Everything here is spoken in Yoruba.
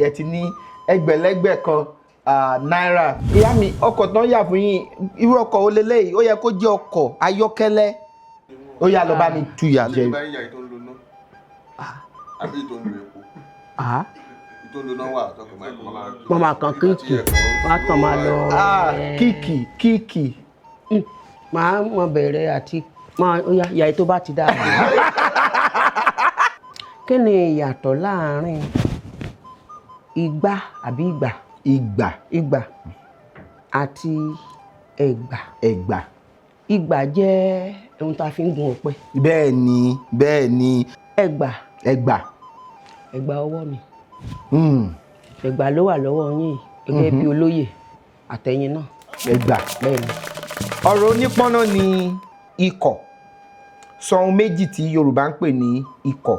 Ẹ ti ní ẹgbẹ̀lẹ́gbẹ̀ kan náírà. Ìyá mi, ọkọ̀ tán yà fún yín, irú ọkọ̀ wo leléyìí? Ó yẹ kó jẹ́ ọkọ̀ ayọ́kẹ́lẹ́. Ó yá, lọ bá mi tuyà jẹ. Ṣé bá yín ya èyí tó ń lo ná àbí èyí tó ń lo epo? Èyí tó ń lo ná wà tọkọ máa kọ́ máa. Wọ́n máa kan kick, wọ́n á tàn máa lọ. Kick, kick. Màá mọ bẹ̀rẹ̀ àti máa ó yá ìyá tó bá ti dáa. Kí ni ìyàtọ̀ láàárín igbá àbí ìgbà? Ìgbà. Ìgbà àti ẹ̀gbà? Ẹ̀gbà. Ìgbà jẹ́ ohun tá a fi ń gun ọ̀pẹ. Bẹ́ẹ̀ ni, bẹ́ẹ̀ ni. Ẹ̀gbà. Ẹ̀gbà. Ẹ̀gbà ọwọ́ ni. Ẹ̀gbà ló wà lọ́wọ́ yín yìí, gẹ́gẹ́ bí olóyè àtẹ̀yìn náà. Ẹ̀gbà. Bẹ́ẹ̀ ni. Ọ̀rọ̀ onípọ́nná ni ikọ̀. Sọ ohun méjì tí Yorùbá ń pè ní ikọ̀.